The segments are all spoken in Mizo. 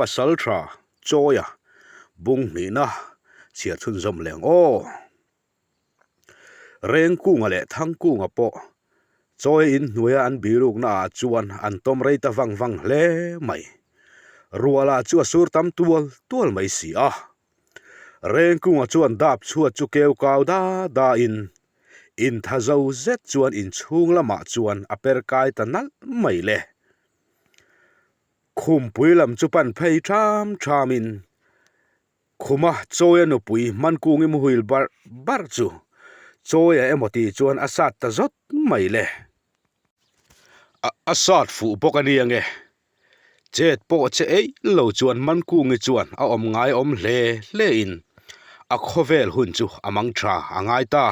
Pasalṭha Chawia bung hnihna chhiar chhunzawm leh ang aw. Rengkunga leh Thangkunga pawh Chawia inhnuaia an birukna ah chuan an tawm rei ta vang vang hle mai. Ruah lah chu a sur tam tual tual mai si a. Rengkunga chuan dap chhuat chu keu kau da da in intha zo zet chuan inchhung lamah chuan a per kai ta nalh mai le. Khumpui lam chu pan phei ṭham ṭham in Khuma Chawia nupui Mankungi muhil barh barh chu Chawia emaw tih chuan a sat ta zawt mai le. A sat fuh bawk a nia nge. Chet pawh che eih lo chuan Mankungi chuan a awm ngai awm hle hle in a khawvel hun chu a mang tha a ngai ta.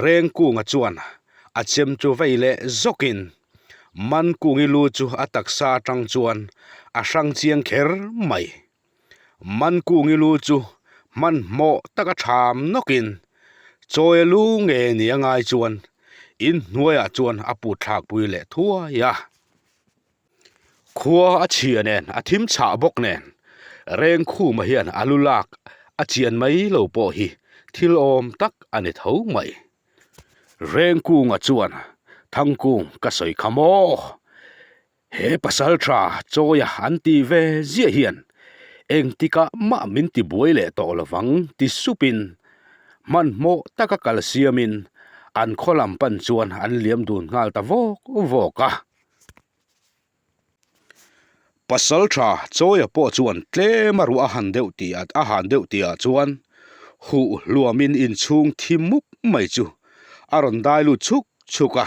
Rengkunga chuan a chem chu vei leh zawk in Mankungi lu chu a taksa atang chuan a hrang chiang kher mai. Mankungi lu chu hmanhmawh taka tham nawkin Chawia lu nge ni a ngai chuan inhnuaiah chuan a put thlakpui leh thuai a. Khua a chhia nen a thim chhah bawk nen Rengkhuma hian a lu lak a chian mai lo pawh hi thil awm tak a ni tho mai. Rengkunga chuan Thangkung ka sawi kha maw? He pasal tha chawia an ti ve ziah hian engtikah mah min ti buai leh tawh lovang ti supin hmanhmawh taka kal siamin an khaw lam pan chuan an liam dun nghal ta vawk vawk a. Pasal tha chawia pawh chuan tlem a ruah a han deuh tih a han deuh tihah chuan huh hluamin inchhung thi mup mai chu a rawn dai lut chuk chuk a.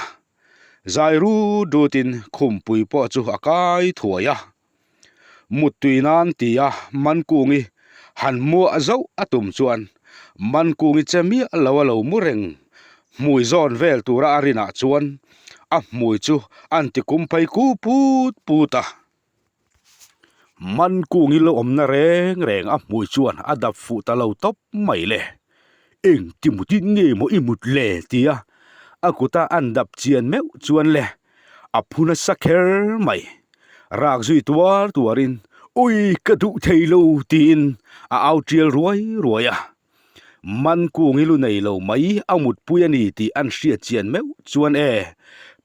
Zai rut rutin khumpui pawh chu a kai thuai a. Muttui nan tia Mankungi han muah zauh a tum chuan Mankungi che miah lo a lo mu reng hmui zawn vel tura a rinah chuan a hmui chu an ti kum phei ku put put a. Mankungi lo awmna reng reng a hmui chuan a dap fuh ta lo tawp mai le. Eng ti mutin nge maw i mut le? tia a kuta an dap chian meuh chuan le a phu nasa kher mai. Rak zui tuar tuarin Ui ka duh thei lo tiin a au tial ruai ruai a. Mankung hi lu nei lo mai a mutpui a ni tih an hriat chian meuh chuan e,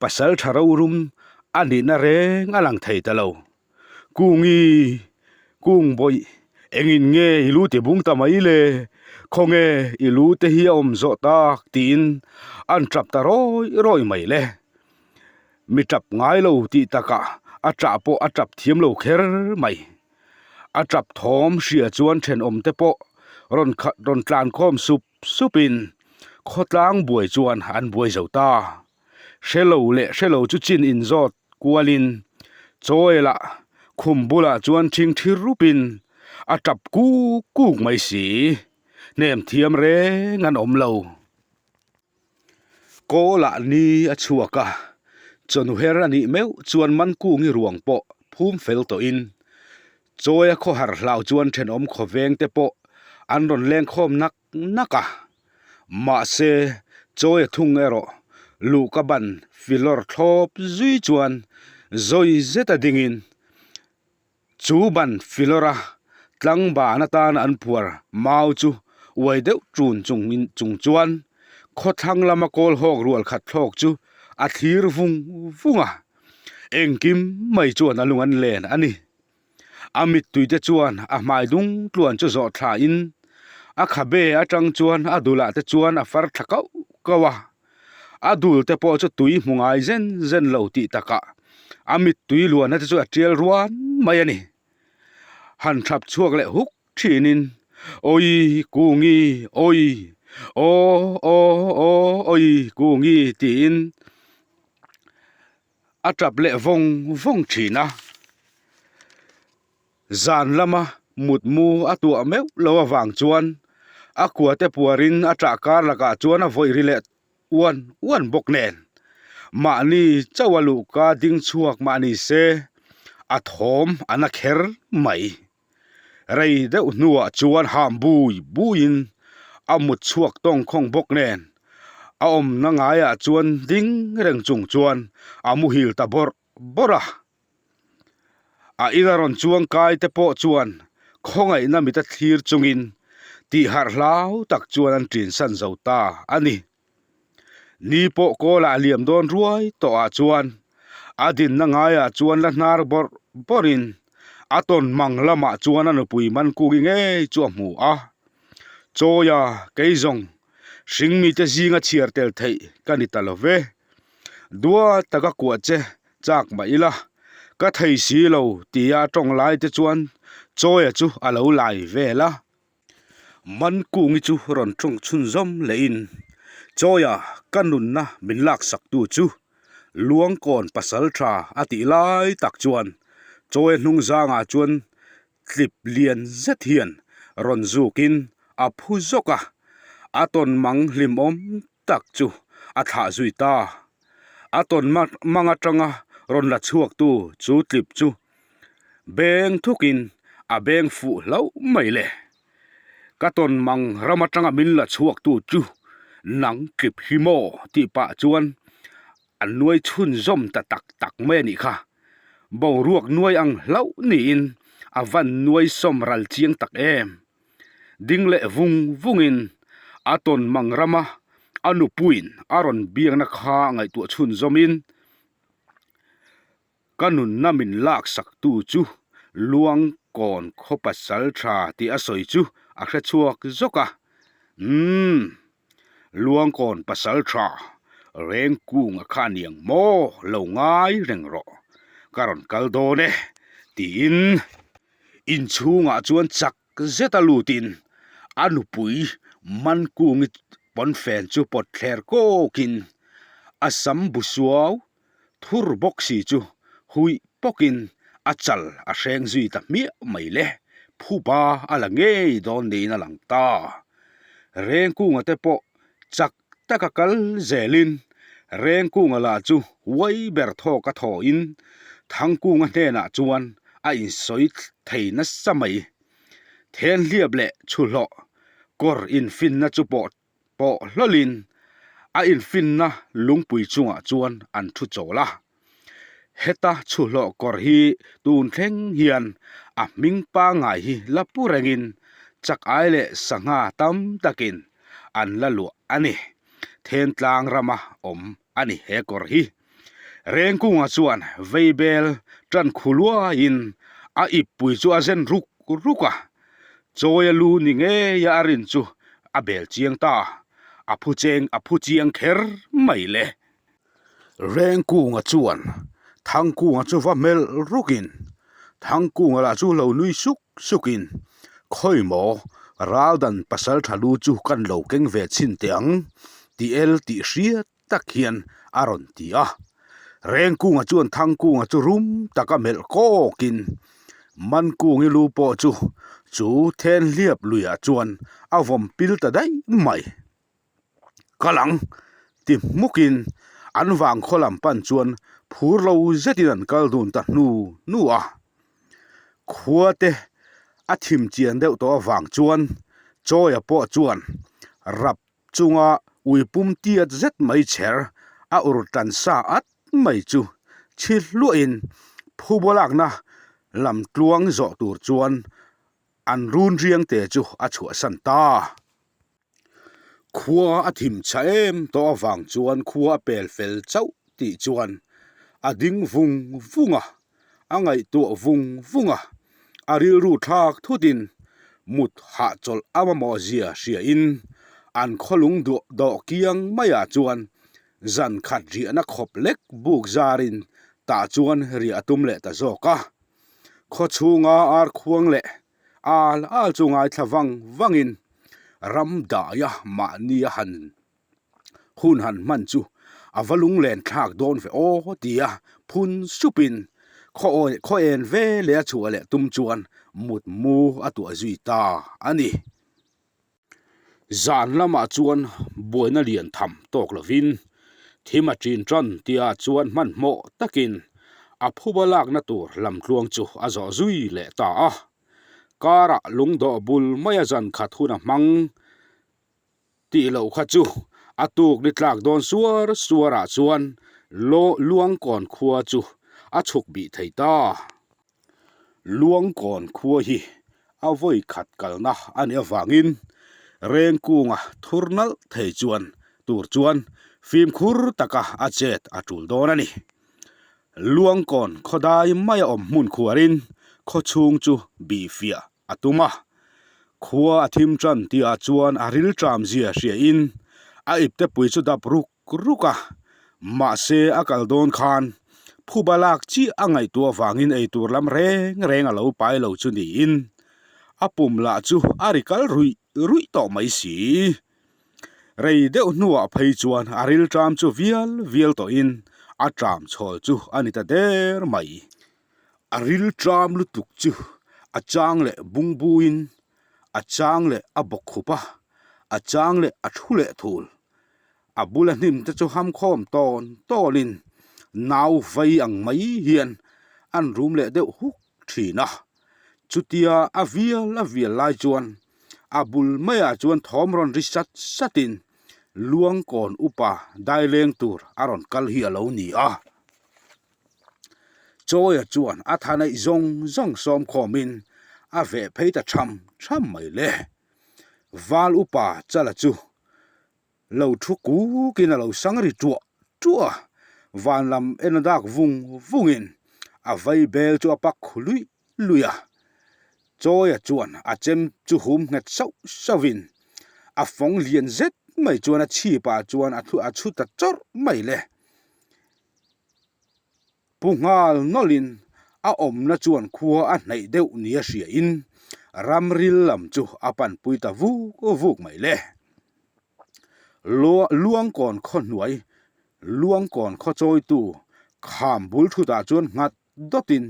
pasal tha rorum a nihna reng a lang thei ta lo. Kungi, Kung bawih, engin nge i lu ti bung ta mai le? Khawnge i lu te hi a awm zawh tak? tiin an tap ta rawi rawi mai le. Mi tap ngai lo tih takah a tah pawh a tap thiam lo kher mai. A tap thawm hria chuan thenawm te pawh rawn khat rawn tlan khawm sup sup in khawtlang buai chuan an buai zo ta. Hrelo leh hrelo chu chin in zawt kual in chawi lah khum bulah chuan thing thi rup in a tap kuk kuk mai si. Hnem thiam reng an awm lo. Kawlah ni a chhuak a, chawhnu her a nih meuh chuan Mankungi ruang pawh phum fel tawhin Chawia khawhar hlau chuan thenawm khawveng te pawh an rawn leng khawm nak nak a. Mahse, Chawia thung erawh luhka ban filawr thlawp zui chuan zawi zeta dingin Chu ban filawra tlangban atan an phuar mau chu uai deuh ṭun chung chuan khawthlang lama kawl hawk rual khat thlawk chu a thlir vung vung a, engkim mai chuan a lung an len a ni. A mittui te chuan a hmai dung tluan chu zawh thlain a khabe atang chuan a dulah te chuan a far thla kauh kauh a. A dul te pawh chu tui hmu ngai zen zen lo tih takah a mittui luanna te chu a tial ruan mai a ni. Han thap chhuak leh huk thinin Awi Kungi awi aw aw aw awi Kungi tiin a tap leh vawng vawng thin a. Zan lama mutmu a tuah meuh lo avang chuan a kua te puarin a ṭah kar lakah chuan a vawih ri leh uan uan bawk nen. Mahni chauh a luhka ding chhuak mah ni se a thawm a na kher mai. Rei deuh hnuah chuan ham bui buiin a mut chhuak tawngkhawng bawk nen a awmna ngaiah chuan ding reng chung chuan a muhil ta bawrh bawrh a. A ina rawn chuang kai te pawh chuan khawngaihna mita thlir chungin tih harh hlau tak chuan an ṭinsan zo ta a ni. Ni pawh kawlah liam dawn ruai tawhah chuan a dinna ngaiah chuan la hnar bawrh bawrhin a tawn mang lamah chuan a nupui Mankugi ngei chu a hmu a. Chawia kei zawng hringmite zinga chhiar tel theih ka ni ta lo ve. Dua taka kuah che chak mah ila, ka thei si lo tia tawng lai te chuan Chawia chu a lo lai vel a. Mankungi chu rawn tawng chhunzawm lehin, Chawia ka nunna min laksak tu chu Luangkawn pasal tha a tih lai tak chuan Chawia hnung zangah chuan tlip lian zet hian rawn zukin a phu zawk a, a tawn mang hlimawm tak chu a thlah zui ta. A tawn mang atanga rawn la chhuaktu chu tlip chu beng thukin a beng fuh hlauh mai le. Ka tawn mang ram atanga min la chhuaktu chu nang tlip hi maw tih pah chuan a nuai chhunzawm ta tak tak mai a nih kha. Boruak nuai ang hlauh niin a van nuai sawm ral chiang tak em. Ding leh vung vungin a tawn mang rama a nupuiin a rawn biakna kha ngaihtuah chhunzawmin ka nunna min laksaktu chu Luangkawn khaw pasal tha tih a sawi chu a hre chhuak zawk a. Umm. Luangkawn pasal tha Rengkunga kha aniang maw lo ngai reng rawh ka rawn kal dawn e tiin inchhungah chuan chak zeta lutin a nupui Mankungi pawnfen chu pawt thler kawkin a sam bu suau thur bawk si chu huih pawkin a chal a hreng zui ta hmiah mai le, phuba a la ngei dawn niin a lang ta. Rengkunga te pawh chak taka kal zelin Rengkunga lah chu huai ber thawk a thawhin Thangkunga hnenah chuan a insawi thei nasa mai. Thenhliap leh chhuhlawh kawr infinna chu pawh pawh hlawlin a infinna lungpui chungah chuan an thu chawl a. Heta chhuhlawh kawr hi tun thleng hian a hming pangngai hi la pu rengin chak ai leh sangha tam takin an la luah a ni. Thentlang rama awm a ni he kawr hi. Rengkunga chuan veibel tan khu luaiin a ippui chu a zen ruk ruk a, Chawia lu ni ngeia a rin chu a bel chiang ta, a phu cheng a phu chiang kher mai le. Rengkunga chuan Thangkunga chu va hmelh rukin Thangkunga lah chu lo nui suk sukin Khawi maw Raldan pasal tha lu chu kan lo keng ve chhin teh ang tih el tih hriat tak hian a rawn ti a. Rengkunga chuan Thangkunga chu rum taka melh kawkin Mankungi lu pawh chu chu Thenhliap luiah chuan a vawm pil ta daih mai. Kal ang ti hmukin an vangkhaw lam pan chuan phur lo zetin an kal dun ta hnu hnu a. Khua te a thim chian deuh tawh avang chuan Chawia pawh chuan rap chunga ui pum tiat zet mai chher a ur tan sa at mai chu chhi hluahin phubaw lakna lam tluang zawh tur chuan an run riang te chu a chhuahsan ta. Khua a thim chha em tawh avang chuan khua a pel fel chauh tih chuan a ding vung vung a, a ngaihtuah vung vung a, a rilru thlak thutin mut hahchawlh a mamawh zia hriain an khawlung duah dawh kiang maiah chuan zan khat riahna khawp lek buk zarin tah chuan riah a tum leh ta zawk a. Khaw chhunga ar khuang leh Al al chu ngaithla vang vangin ram daia mahni a han hun han hman chu a va lunglen thlak dawn ve aw tia phun supin khaw en ve leh a chhuah leh tum chuan mutmu a tuah zui ta a ni. Zan lamah chuan buaina lian tham tawk lovin thim a ṭin ṭan tia chuan hmanhmawh takin a phuba lakna tur lamtluang chu a zawh zui leh ta a. Karah lungdawh bul maia zan khat hun a hmang tih loh kha chu a tuk ni tlak dawn suar suarah chuan Luangkawn khua chu a chhuk bih thei ta. Luangkawn khua hi a vawi khat kalna a nih avangin Rengkunga thur nalh thei chuan tur chuan fimkhur taka a chet a tul dawn a ni. Luangkawn khawdai maia awm hmun khuarin khaw chhung chu bihfiah a tum a. Khua a thim tan tihah chuan a rilṭam zia hriain a iptepui chu dap ruk ruk a, mahse a kal dawn khan phuba lak chiah a ngaihtuah avangin eitur lam reng reng a lo pai lo chu niin a pum lah chu a ri kal ruih ruih tawh mai si. Rei deuh hnuah phei chuan a rilṭam chu vial vial tawhin a ṭam chhawl chu a ni ta der mai. A rilṭam lutuk chu a chang leh bungbuin a chang leh a bawk khup a, a chang leh a thu leh thul. A bula hnim te chu hamkhawm tawn tawnin nau vai ang mai hian an rum leh deuh huk thin a. Chutia a vial a vial lai chuan a bul maiah chuan thawm rawn ri sat satin Luangkawn upa daileng tur a rawn kal hi a lo ni a. Chawia chuan a tha neih zawng zawng sawmkhawmin a veh phei ta tham tham mai le. Val upa Chala chu lo thu kukin a lo sang ri tuah tuah a, van lam en a dak vung vungin a vai bel chu a pak khu luih luih a. Chawia chuan a chem chu hum nghet sauh sauhin a fawng lian zet mai chuan a chhipah chuan a chhu ta chawrh mai le. Pu nghal nawlhin a awmna chuan khua a hnaih deuh nia hriain ramril lam chu a panpui ta vuk vuk mai le. Luangkawn khaw hnuai, Luangkawn khaw chawitu kham bul thutah chuan nghat dawtin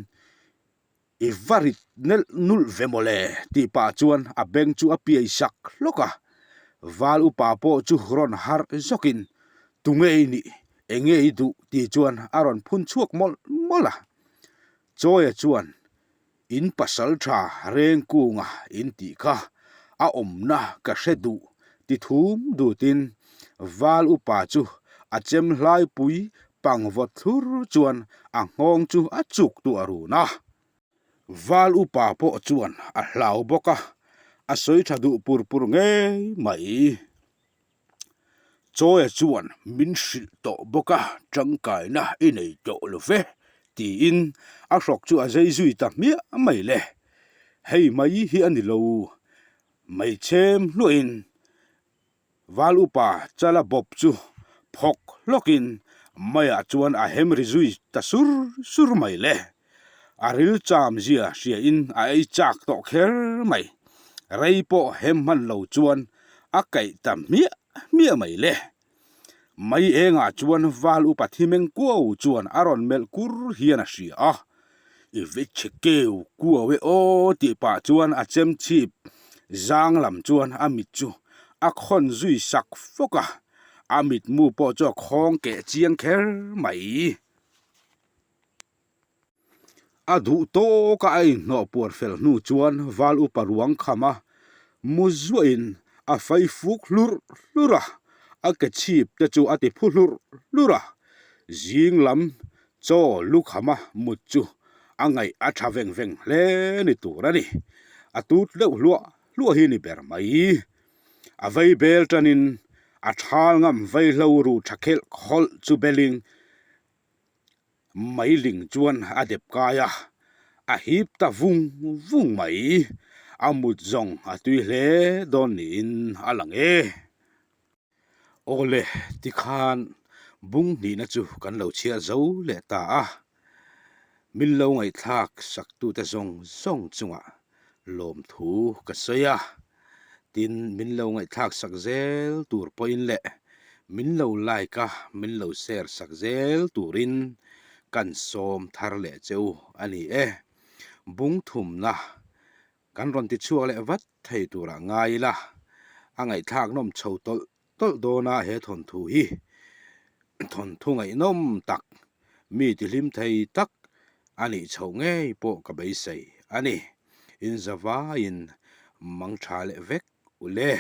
I va rit nelh nulh ve mawle tih pah chuan a beng chu a piai sak hlawk a. Val upa pawh chu rawn harh zawkin, Tunge i nih? Enge i duh? tih chuan a rawn phun chhuak mawlh mawlh a. Chawia chuan, In pasal tha Rengkunga in tih kha a awmna ka hre duh ti thum dutin Val upa chu a chem hlaipui pang vawt thlur chuan a nghawng chu a chuk tuah run a. Val upa pawh chuan a hlau bawk a, a sawi tha duh pur pur ngei mai. Chawia chuan min hrilh tawh bawk a, tangkaina i nei tawh lo ve, tiin a hrawk chu a zei zui ta hmiah mai le. Hei mai hi a ni lo, hmeichhem hluahin Val upa chala bawp chu phawk hlawkin maiah chuan a hem ri zui ta sur sur mai le. A ril cham zia hriain a ei chak tawh kher mai. Rei pawh hem hman lo chuan a kaih ta hmiah hmiah mai le. Mai engah chuan val upa thimeng kuau chuan a rawn melh kur hian a hria a. I ve che keu kuau e aw tih pah chuan a chem chhip zang lam chuan a mit chu a khawn zui sak fawk a, a mitmu pawh chu a khawng keh chiang kher mai. A duh tawka a inhnawh puar fel hnu chuan val upa ruang kham a, mu zuahin a fai fuk hlurh hlurh a, a ke chhip te chu a ti phu hlurh hlurh a, zing lam chaw lu kham a mut chu a ngaih a tha veng veng hle ni tur a ni. A tut deuh hluah hluah hi ni ber mai. A vei bel tanin a thal ngam vaihlo ru tha khelh khawlh chu belin Meiling chuan a dep kai a, a hip ta vung vung mai. A mut zawng a tui hle dawn niin a lang e. Awle, tikhan bung hnihna chu kan lo chhiar zo leh ta a. Min lo ngaihthlak saktute zawng zawng chungah lawmthu ka sawi a, tin min lo ngaihthlak sak zel tur pawhin leh min lo like a min lo share sak zel turin kan sawm thar leh cheu a ni e. Bung thumna kan rawn ti chhuak leh vat thei turah ngai ila a ngaihthlak nawm chho tawlh tawlh dawn a he thawnthu hi thawnthu ngaihnawm tak mi tihlim thei tak a nih chhoh ngei pawh ka beisei a ni. Inzavaiin mang tha leh vek u le.